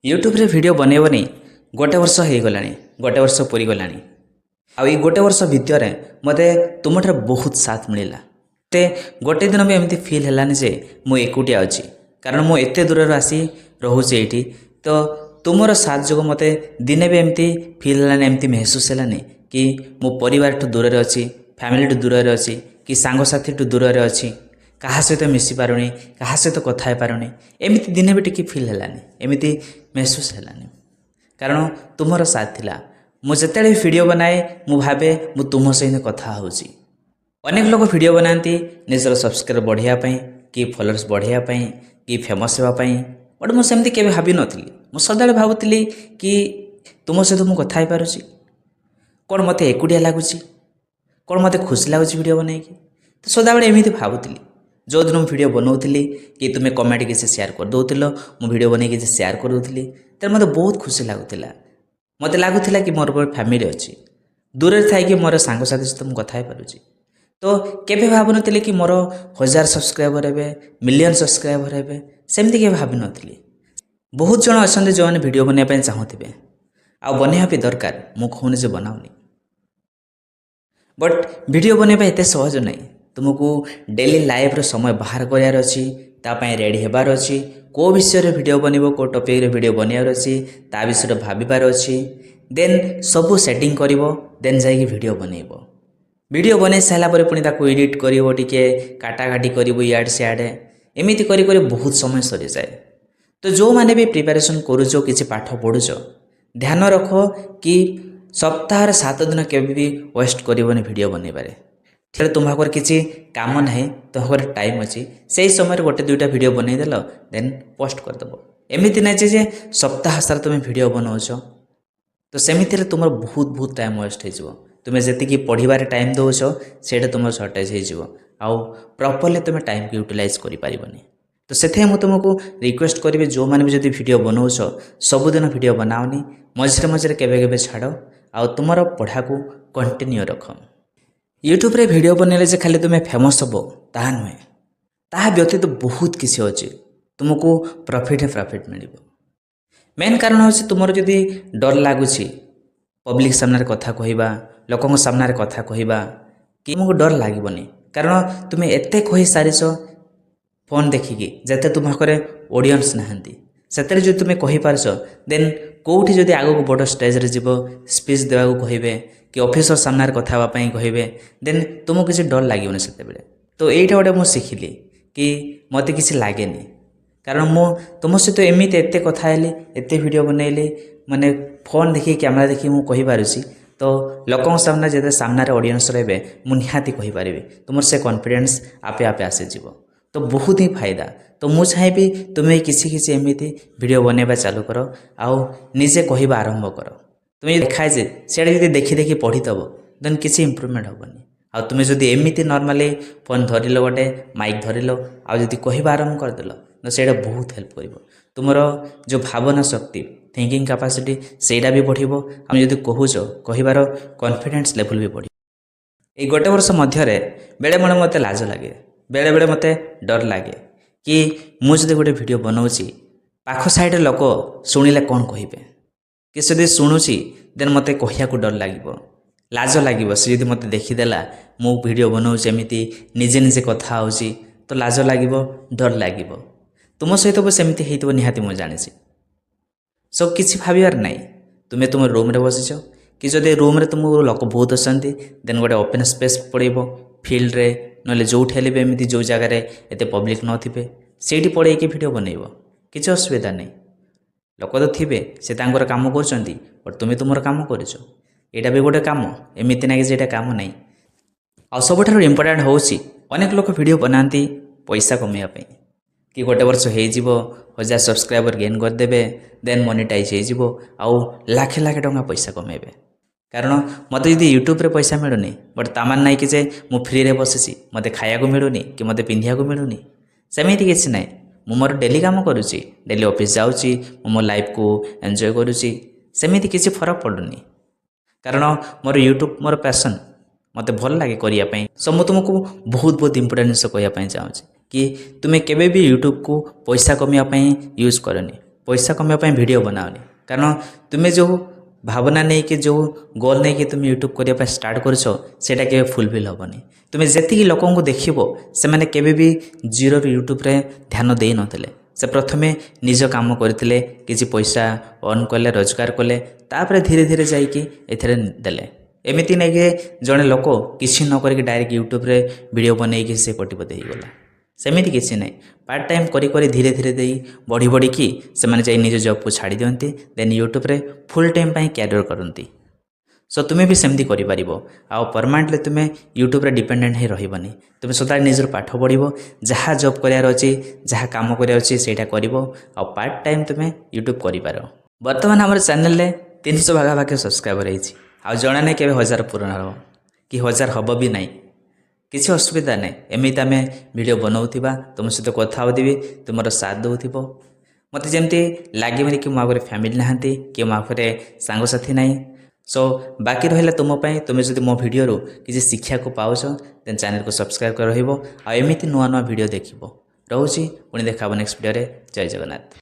ୟୁଟ୍ୟୁବରେ ଭିଡ଼ିଓ ବନେଇବନି ଗୋଟେ ବର୍ଷ ହେଇଗଲାଣି, ଗୋଟେ ବର୍ଷ ପୁରିଗଲାଣି। ଆଉ ଏଇ ଗୋଟେ ବର୍ଷ ଭିତରେ ମୋତେ ତୁମଠାରୁ ବହୁତ ସାଥ ମିଳିଲା। ମୋତେ ଗୋଟେ ଦିନ ବି ଏମିତି ଫିଲ୍ ହେଲାନି ଯେ ମୁଁ ଏକୁଟିଆ ଅଛି, କାରଣ ମୁଁ ଏତେ ଦୂରରୁ ଆସି ରହୁଛି ଏଇଠି। ତ ତୁମର ସାଥ ଯୋଗୁଁ ମୋତେ ଦିନେ ବି ଏମିତି ଫିଲ୍ ହେଲାନି, ଏମିତି ମେହସୁସ ହେଲାନି କି ମୁଁ ପରିବାରଠୁ ଦୂରରେ ଅଛି, ଫ୍ୟାମିଲିଠୁ ଦୂରରେ ଅଛି କି ସାଙ୍ଗସାଥିଠୁ ଦୂରରେ ଅଛି, କାହା ସହିତ ମିଶିପାରୁନି, କାହା ସହିତ କଥା ହେଇପାରୁନି। ଏମିତି ଦିନେ ବି ଟିକେ ଫିଲ୍ ହେଲାନି, ଏମିତି ମେହସୁସ ହେଲାନି, କାରଣ ତୁମର ସାଥ ଥିଲା। ମୁଁ ଯେତେବେଳେ ବି ଭିଡ଼ିଓ ବନାଏ, ମୁଁ ଭାବେ ମୁଁ ତୁମ ସହିତ କଥା ହେଉଛି। ଅନେକ ଲୋକ ଭିଡ଼ିଓ ବନାନ୍ତି ନିଜର ସବସ୍କ୍ରାଇବ୍ ବଢ଼ାଇବା ପାଇଁ କି ଫଲୋଅର୍ସ ବଢ଼ାଇବା ପାଇଁ କି ଫେମସ୍ ହେବା ପାଇଁ। ବଟ୍ ମୁଁ ସେମିତି କେବେ ଭାବିନଥିଲି। ମୁଁ ସଦାବେଳେ ଭାବୁଥିଲି କି ତୁମ ସହିତ ମୁଁ କଥା ହେଇପାରୁଛି, କ'ଣ ମୋତେ ଏକୁଟିଆ ଲାଗୁଛି, କ'ଣ ମୋତେ ଖୁସି ଲାଗୁଛି ଭିଡ଼ିଓ ବନେଇକି। ତ ସଦାବେଳେ ଏମିତି ଭାବୁଥିଲି। ଯେଉଁଦିନ ମୁଁ ଭିଡ଼ିଓ ବନାଉଥିଲି କି ତୁମେ କମେଣ୍ଟ କିଛି ସେୟାର କରିଦେଉଥିଲ, ମୁଁ ଭିଡ଼ିଓ ବନେଇକି କିଛି ସେୟାର କରିଦେଉଥିଲି, ତେଣୁ ମୋତେ ବହୁତ ଖୁସି ଲାଗୁଥିଲା। ମୋତେ ଲାଗୁଥିଲା କି ମୋର ଗୋଟେ ଫ୍ୟାମିଲି ଅଛି, ଦୂରରେ ଥାଇକି ମୋର ସାଙ୍ଗସାଥି ସହିତ ମୁଁ କଥା ହେଇପାରୁଛି। ତ କେବେ ଭାବୁନଥିଲି କି ମୋର 1000 ସବସ୍କ୍ରାଇବର ହେବେ, ମିଲିୟନ୍ ସବସ୍କ୍ରାଇବର ହେବେ, ସେମିତି କେବେ ଭାବିନଥିଲି। ବହୁତ ଜଣ ଅଛନ୍ତି ଯେଉଁମାନେ ଭିଡ଼ିଓ ବନେଇବା ପାଇଁ ଚାହୁଁଥିବେ, ଆଉ ବନେଇବା ବି ଦରକାର। ମୁଁ କହୁନି ଯେ ବନାଉନି, ବଟ୍ ଭିଡ଼ିଓ ବନେଇବା ଏତେ ସହଜ ନାହିଁ। ତୁମକୁ ଡେଲି ଲାଇଫ୍ର ସମୟ ବାହାର କରିବାର ଅଛି, ତା ପାଇଁ ରେଡ଼ି ହେବାର ଅଛି। କେଉଁ ବିଷୟରେ ଭିଡ଼ିଓ ବନିବ, କେଉଁ ଟପିକ୍ରେ ଭିଡ଼ିଓ ବନେଇବାର ଅଛି, ତା ବିଷୟରେ ଭାବିବାର ଅଛି। ଦେନ୍ ସବୁ ସେଟିଂ କରିବ, ଦେନ୍ ଯାଇକି ଭିଡ଼ିଓ ବନେଇବ। ଭିଡ଼ିଓ ବନେଇ ସାରିଲା ପରେ ପୁଣି ତାକୁ ଏଡ଼ିଟ୍ କରିବ, ଟିକେ କାଟାକାଟି କରିବ ଇଆଡ଼େ ସିଆଡ଼େ, ଏମିତି କରି କରି ବହୁତ ସମୟ ସରିଯାଏ। ତ ଯେଉଁମାନେ ବି ପ୍ରିପାରେସନ୍ କରୁଛ, କିଛି ପାଠ ପଢ଼ୁଛ, ଧ୍ୟାନ ରଖ କି ସପ୍ତାହରେ 7 ଦିନ କେବେ ବି ୱେଷ୍ଟ କରିବନି ଭିଡ଼ିଓ ବନେଇବାରେ। ସେଟା ତୁମ ପାଖରେ କିଛି କାମ ନାହିଁ, ତୁମ ପାଖରେ ଟାଇମ୍ ଅଛି, ସେଇ ସମୟରେ ଗୋଟେ ଦୁଇଟା ଭିଡ଼ିଓ ବନେଇଦେଲ, ଦେନ୍ ପୋଷ୍ଟ କରିଦେବ। ଏମିତି ନାହିଁ ଯେ ସପ୍ତାହ ସାରା ତୁମେ ଭିଡ଼ିଓ ବନାଉଛ। ତ ସେମିତିରେ ତୁମର ବହୁତ ବହୁତ ଟାଇମ୍ ୱେଷ୍ଟ ହେଇଯିବ। ତୁମେ ଯେତିକି ପଢ଼ିବାରେ ଟାଇମ୍ ଦେଉଛ, ସେଇଟା ତୁମର ସର୍ଟେଜ୍ ହେଇଯିବ ଆଉ ପ୍ରପରଲି ତୁମେ ଟାଇମ୍କୁ ୟୁଟିଲାଇଜ୍ କରିପାରିବନି। ତ ସେଥିପାଇଁ ମୁଁ ତୁମକୁ ରିକ୍ୱେଷ୍ଟ କରିବି, ଯେଉଁମାନେ ବି ଯଦି ଭିଡ଼ିଓ ବନାଉଛ, ସବୁଦିନ ଭିଡ଼ିଓ ବନାଅନି, ମଝିରେ ମଝିରେ କେବେ କେବେ ଛାଡ଼ ଆଉ ତୁମର ପଢ଼ାକୁ କଣ୍ଟିନ୍ୟୁ ରଖ। ୟୁଟ୍ୟୁବରେ ଭିଡ଼ିଓ ବନେଇଲେ ଯେ ଖାଲି ତୁମେ ଫେମସ୍ ହେବ ତାହା ନୁହେଁ, ତାହା ବ୍ୟତୀତ ବହୁତ କିଛି ଅଛି। ତୁମକୁ ପ୍ରଫିଟ୍ ହିଁ ପ୍ରଫିଟ୍ ମିଳିବ। ମେନ୍ କାରଣ ହେଉଛି, ତୁମର ଯଦି ଡର ଲାଗୁଛି ପବ୍ଲିକ୍ ସାମ୍ନାରେ କଥା କହିବା, ଲୋକଙ୍କ ସାମ୍ନାରେ କଥା କହିବା, କି ତୁମକୁ ଡର ଲାଗିବନି, କାରଣ ତୁମେ ଏତେ କହିସାରିଛ ଫୋନ୍ ଦେଖିକି। ଯେତେ ତୁମ ପାଖରେ ଅଡ଼ିଏନ୍ସ ନାହାନ୍ତି, ସେଥିରେ ଯଦି ତୁମେ କହିପାରୁଛ, ଦେନ୍ କେଉଁଠି ଯଦି ଆଗକୁ ବଡ଼ ଷ୍ଟେଜ୍ରେ ଯିବ, ସ୍ପିଚ୍ ଦେବାକୁ କହିବେ କି ଅଫିସର ସାମ୍ନାରେ କଥା ହେବା ପାଇଁ କହିବେ, ଦେନ୍ ତୁମକୁ କିଛି ଡର ଲାଗିବନି ସେତେବେଳେ। ତ ଏଇଟା ଗୋଟେ ମୁଁ ଶିଖିଲି କି ମୋତେ କିଛି ଲାଗେନି, କାରଣ ମୁଁ ତୁମ ସହିତ ଏମିତି ଏତେ କଥା ହେଲି, ଏତେ ଭିଡ଼ିଓ ବନେଇଲି, ମାନେ ଫୋନ୍ ଦେଖିକି, କ୍ୟାମେରା ଦେଖିକି ମୁଁ କହିପାରୁଛି। ତ ଲୋକଙ୍କ ସାମ୍ନାରେ, ଯେତେ ସାମ୍ନାରେ ଅଡ଼ିଏନ୍ସ ରହିବେ, ମୁଁ ନିହାତି କହିପାରିବି। ତୁମର ସେ କନଫିଡେନ୍ସ ଆପେ ଆପେ ଆସିଯିବ। ତ ବହୁତ ହିଁ ଫାଇଦା। ତ ମୁଁ ଚାହିଁବି ତୁମେ କିଛି କିଛି ଏମିତି ଭିଡ଼ିଓ ବନେଇବା ଚାଲୁ କର ଆଉ ନିଜେ କହିବା ଆରମ୍ଭ କର। ତୁମେ ଦେଖାଏ ଯେ ସେଇଟା ଯଦି ଦେଖି ଦେଖି ପଢ଼ିଦେବ, ଦେନ୍ କିଛି ଇମ୍ପ୍ରୁଭମେଣ୍ଟ ହେବନି। ଆଉ ତୁମେ ଯଦି ଏମିତି ନର୍ମାଲି ଫୋନ୍ ଧରିଲ, ଗୋଟେ ମାଇକ୍ ଧରିଲ ଆଉ ଯଦି କହିବା ଆରମ୍ଭ କରିଦେଲ, ତ ସେଇଟା ବହୁତ ହେଲ୍ପ କରିବ। ତୁମର ଯେଉଁ ଭାବନା ଶକ୍ତି, ଥିଙ୍କିଂ କାପାସିଟି, ସେଇଟା ବି ବଢ଼ିବ। ଆମେ ଯଦି କହୁଛ, କହିବାର କନଫିଡେନ୍ସ ଲେଭେଲ୍ ବି ବଢ଼ିବ। ଏଇ ଗୋଟେ ବର୍ଷ ମଧ୍ୟରେ ବେଳେବେଳେ ମୋତେ ଲାଜ ଲାଗେ, ବେଳେବେଳେ ମୋତେ ଡର ଲାଗେ କି ମୁଁ ଯଦି ଗୋଟେ ଭିଡ଼ିଓ ବନାଉଛି, ପାଖ ସାଇଡ଼ରେ ଲୋକ ଶୁଣିଲେ କ'ଣ କହିବେ, କି ସେ ଯଦି ଶୁଣୁଛି, ଦେନ୍ ମୋତେ କହିବାକୁ ଡର ଲାଗିବ, ଲାଜ ଲାଗିବ। ସେ ଯଦି ମୋତେ ଦେଖିଦେଲା, ମୁଁ ଭିଡ଼ିଓ ବନାଉଛି, ଏମିତି ନିଜେ ନିଜେ କଥା ହେଉଛି, ତ ଲାଜ ଲାଗିବ, ଡର ଲାଗିବ। ତୁମ ସହିତ ବି ସେମିତି ହେଇଥିବ ନିହାତି, ମୁଁ ଜାଣିଛି। ସୋ କିଛି ଭାବିବାର ନାହିଁ। ତୁମେ ତୁମ ରୁମ୍ରେ ବସିଛ କି ଯଦି ରୁମ୍ରେ ତୁମକୁ ଲୋକ ବହୁତ ଅଛନ୍ତି, ଦେନ୍ ଗୋଟେ ଓପେନ୍ ସ୍ପେସ୍ ପଳେଇବ ଫିଲ୍ଡରେ, ନହେଲେ ଯେଉଁଠି ହେଲେ ବି, ଏମିତି ଯେଉଁ ଜାଗାରେ ଏତେ ପବ୍ଲିକ୍ ନଥିବେ, ସେଇଠି ପଳେଇକି ଭିଡ଼ିଓ ବନେଇବ। କିଛି ଅସୁବିଧା ନାହିଁ। ଲୋକ ତ ଥିବେ, ସେ ତାଙ୍କର କାମ କରୁଛନ୍ତି, ବଟ୍ ତୁମେ ତୁମର କାମ କରୁଛ। ଏଇଟା ବି ଗୋଟେ କାମ, ଏମିତି ନାହିଁ ଯେ ଏଇଟା କାମ ନାହିଁ। ଆଉ ସବୁଠାରୁ ଇମ୍ପୋର୍ଟାଣ୍ଟ ହେଉଛି, ଅନେକ ଲୋକ ଭିଡ଼ିଓ ବନାନ୍ତି ପଇସା କମେଇବା ପାଇଁ କି ଗୋଟେ ବର୍ଷ ହେଇଯିବ, 1000 ସବସ୍କ୍ରାଇବର ଗେନ୍ କରିଦେବେ, ଦେନ୍ ମନିଟାଇଜ୍ ହେଇଯିବ ଆଉ ଲାଖେ ଲାଖେ ଟଙ୍କା ପଇସା କମେଇବେ। କାରଣ ମୋତେ ଯଦି ୟୁଟ୍ୟୁବରେ ପଇସା ମିଳୁନି, ବଟ୍ ତା ମାନେ ନାହିଁ କି ଯେ ମୁଁ ଫ୍ରିରେ ବସିଛି, ମୋତେ ଖାଇବାକୁ ମିଳୁନି କି ମୋତେ ପିନ୍ଧିବାକୁ ମିଳୁନି, ସେମିତି କିଛି ନାହିଁ। ମୁଁ ମୋର ଡେଲି କାମ କରୁଛି, ଡେଲି ଅଫିସ୍ ଯାଉଛି, ମୁଁ ମୋ ଲାଇଫକୁ ଏନ୍ଜୟ କରୁଛି। ସେମିତି କିଛି ଫରକ ପଡ଼ୁନି, କାରଣ ମୋର ୟୁଟ୍ୟୁବ୍ ମୋର ପ୍ୟାସନ୍, ମୋତେ ଭଲ ଲାଗେ କରିବା ପାଇଁ। ସୋ ମୁଁ ତୁମକୁ ବହୁତ ବହୁତ ଇମ୍ପୋର୍ଟାଣ୍ଟ ଜିନିଷ କହିବା ପାଇଁ ଚାହୁଁଛି କି ତୁମେ କେବେ ବି ୟୁଟ୍ୟୁବକୁ ପଇସା କମେଇବା ପାଇଁ ୟୁଜ୍ କରନି। ପଇସା କମାଇବା ପାଇଁ ଭିଡ଼ିଓ ବନାଅନି। କାରଣ ତୁମେ ଯେଉଁ ଭାବନା ନେଇକି, ଯେଉଁ ଗୋଲ୍ ନେଇକି ତୁମେ ୟୁଟ୍ୟୁବ୍ କରିବା ପାଇଁ ଷ୍ଟାର୍ଟ କରୁଛ, ସେଇଟା କେବେ ଫୁଲଫିଲ୍ ହେବନି। ତୁମେ ଯେତିକି ଲୋକଙ୍କୁ ଦେଖିବ, ସେମାନେ କେବେ ବି ଜିରୋରୁ ୟୁଟ୍ୟୁବ୍ରେ ଧ୍ୟାନ ଦେଇନଥିଲେ। ସେ ପ୍ରଥମେ ନିଜ କାମ କରିଥିଲେ, କିଛି ପଇସା ଅର୍ନ କଲେ, ରୋଜଗାର କଲେ, ତାପରେ ଧୀରେ ଧୀରେ ଯାଇକି ଏଥିରେ ଦେଲେ। ଏମିତି ନାଇଁ କି ଜଣେ ଲୋକ କିଛି ନ କରିକି ଡାଇରେକ୍ଟ ୟୁଟ୍ୟୁବ୍ରେ ଭିଡ଼ିଓ ବନେଇକି ସେ କୋଟିପତି ହେଇଗଲା, ସେମିତି କିଛି ନାହିଁ। ପାର୍ଟ ଟାଇମ୍ କରି କରି ଧୀରେ ଧୀରେ ଦେଇ ବଢ଼ି ବଢ଼ିକି ସେମାନେ ଯାଇ ନିଜ ଜବ୍କୁ ଛାଡ଼ି ଦିଅନ୍ତି, ଦେନ୍ ୟୁଟ୍ୟୁବ୍ରେ ଫୁଲ୍ ଟାଇମ୍ ପାଇଁ କ୍ୟାରିୟର୍ କରନ୍ତି। ସୋ ତୁମେ ବି ସେମିତି କରିପାରିବ। ଆଉ ପରମାନେଣ୍ଟଲି ତୁମେ ୟୁଟ୍ୟୁବ୍ରେ ଡିପେଣ୍ଡେଣ୍ଟ ହେଇ ରହିବନି। ତୁମେ ସଦାବେଳେ ନିଜର ପାଠ ପଢ଼ିବ, ଯାହା ଜବ୍ କରିବାର ଅଛି, ଯାହା କାମ କରିବାର ଅଛି, ସେଇଟା କରିବ ଆଉ ପାର୍ଟ ଟାଇମ୍ ତୁମେ ୟୁଟ୍ୟୁବ୍ କରିପାର। ବର୍ତ୍ତମାନ ଆମର ଚ୍ୟାନେଲରେ 300 ପାଖାପାଖି ସବସ୍କ୍ରାଇବର୍ ହେଇଛି ଆଉ ଜଣା ନାହିଁ କେବେ 1000 ପୂରଣ ହେବ କି 1000 ହେବ ବି ନାହିଁ। କିଛି ଅସୁବିଧା ନାହିଁ। ଏମିତି ଆମେ ଭିଡ଼ିଓ ବନାଉଥିବା, ତୁମ ସହିତ କଥା ହେଉଥିବି, ତୁମର ସାଥ ଦେଉଥିବ। ମୋତେ ଯେମିତି ଲାଗିବନି କି ମୋ ଆଗରେ ଫ୍ୟାମିଲି ନାହାନ୍ତି କି ମୋ ପାଖରେ ସାଙ୍ଗସାଥି ନାହିଁ। ସୋ ବାକି ରହିଲା ତୁମ ପାଇଁ। ତୁମେ ଯଦି ମୋ ଭିଡ଼ିଓରୁ କିଛି ଶିଖିବାକୁ ପାଉଛ, ଦେନ୍ ଚ୍ୟାନେଲକୁ ସବସ୍କ୍ରାଇବ୍ କରି ରହିବ ଆଉ ଏମିତି ନୂଆ ନୂଆ ଭିଡ଼ିଓ ଦେଖିବ। ରହୁଛି, ପୁଣି ଦେଖା ହେବ ନେକ୍ସଟ ଭିଡ଼ିଓରେ। ଜୟ ଜଗନ୍ନାଥ।